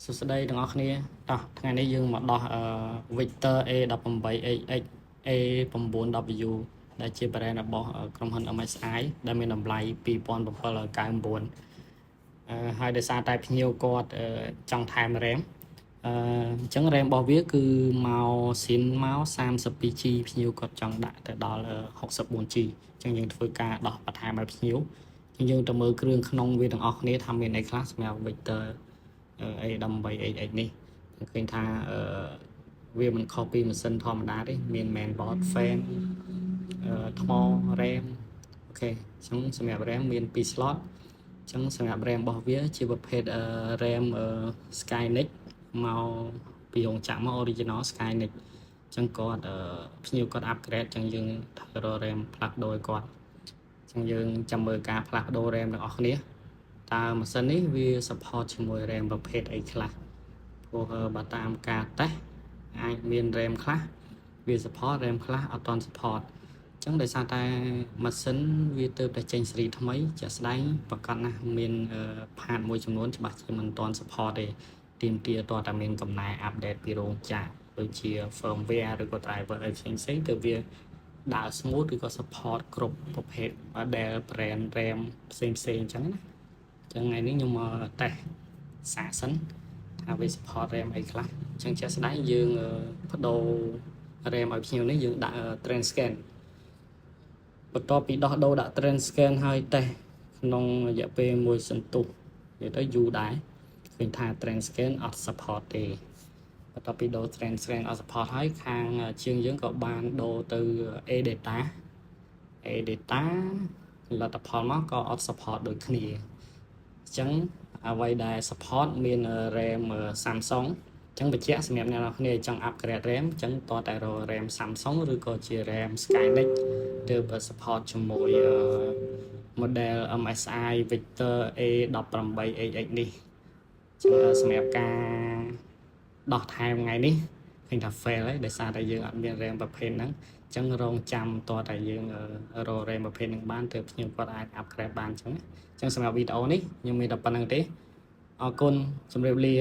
សួស្តីទាំងអស់គ្នាតោះថ្ងៃនេះយើងមកដោះអឺ Victor A18HX A9W ដែលជា brand របស់ក្រុមហ៊ុន MSI ដែលមានតម្លៃ2799ហើយដោយសារតែភ្ញៀវគាត់ចង់ថែម RAM អញ្ចឹង RAM របស់វាគឺមកស៊ីនមក 32G ភ្ញៀវគាត់ចង់ដាក់ទៅដល់ 64G អញ្ចឹងយើងធ្វើការដោះបន្ថែមឲ្យភ្ញៀវអញ្ចឹងយើងទៅមើលគ្រឿងក្នុងវាទាំងអស់គ្នាថាមានអីខ្លះសម្រាប់ Victor A18HX នេះឃើញថាអឺវាមិនខុសពីម៉ាស៊ីនធម្មតាទេមាន mainboard fan ថ្ម RAM OK អញ្ចឹងសម្រាប់ RAM មាន2 slot អញ្ចឹងសម្រាប់ RAM របស់វាជាប្រភេទ RAM Skynex មកពីរោងចក្រមក original Skynex អញ្ចឹងគាត់ភ្ញៀវគាត់ upgrade អញ្ចឹងយើងត្រូវរក RAM ផ្លាស់ប្ដូរឲ្យគាត់អញ្ចឹងយើងចាំមើលការផ្លាស់ប្ដូរ RAM ទាំងអស់គ្នាតើម៉ាស៊ីននេះវា support ជាមួយ RAM ប្រភេទអីខ្លះព្រោះបើតាមការតេស្តអាចមាន RAM ខ្លះវា support RAM ខ្លះអត់ទាន់ support អញ្ចឹងដោយសារតែម៉ាស៊ីនវាទៅតែចេញស៊េរីថ្មីជាក់ស្ដែងប្រកាសណាស់មាន part មួយចំនួនច្បាស់ជាមិនទាន់ support ទេទាមទារតតែមានកំណែ update ពីរោងចក្រដូចជា firmware ឬក៏ driver អីផ្សេងៗទៅវាដើរ smooth ឬក៏ support គ្រប់ប្រភេទ model brand RAM ផ្សេងផ្សេងអញ្ចឹងណាអញ្ចឹងថ្ងៃនេះខ្ញុំមកតេស្តសាកសិនថាវា support RAM អីខ្លះអញ្ចឹងជាក់ស្ដែងយើងបដូរ RAM ឲ្យភ្ញៀវនេះយើងដាក់ Transcend បន្ទាប់ពីដោះដូរដាក់ Transcend ហើយតេស្តក្នុងរយៈពេលមួយសន្ទុះនិយាយទៅយូរដែរឃើញថា Transcend អត់ support ទេបន្ទាប់ពីដូរ Transcend អត់ support ហើយខាងជាងយើងក៏បានដូរទៅ ADATA ADATA លទ្ធផលមកក៏អត់ support ដូចគ្នាអញ្ចឹង អ្វីដែល support មាន RAM Samsung អញ្ចឹងបញ្ជាក់សម្រាប់អ្នកនរគ្នាចង់ upgrade RAM អញ្ចឹងតតែរក RAM Samsung ឬក៏ជា RAM Skynex ទើប support ជាមួយ model MSI Victor A18HX នេះអញ្ចឹងសម្រាប់ការដោះថែមថ្ងៃនេះឃើញថា fail ហើយដោយសារតែយើងអត់មាន RAM ប្រភេទហ្នឹងអញ្ចឹងរងចាំតតែយើងរក RAM ប្រភេទហ្នឹងបានទើបភ្ញៀវគាត់អាច upgrade បានអញ្ចឹងណាអញ្ចឹងសម្រាប់វីដេអូនេះខ្ញុំមានតែប៉ុណ្្នឹងទេអរគុណជម្រាបលា។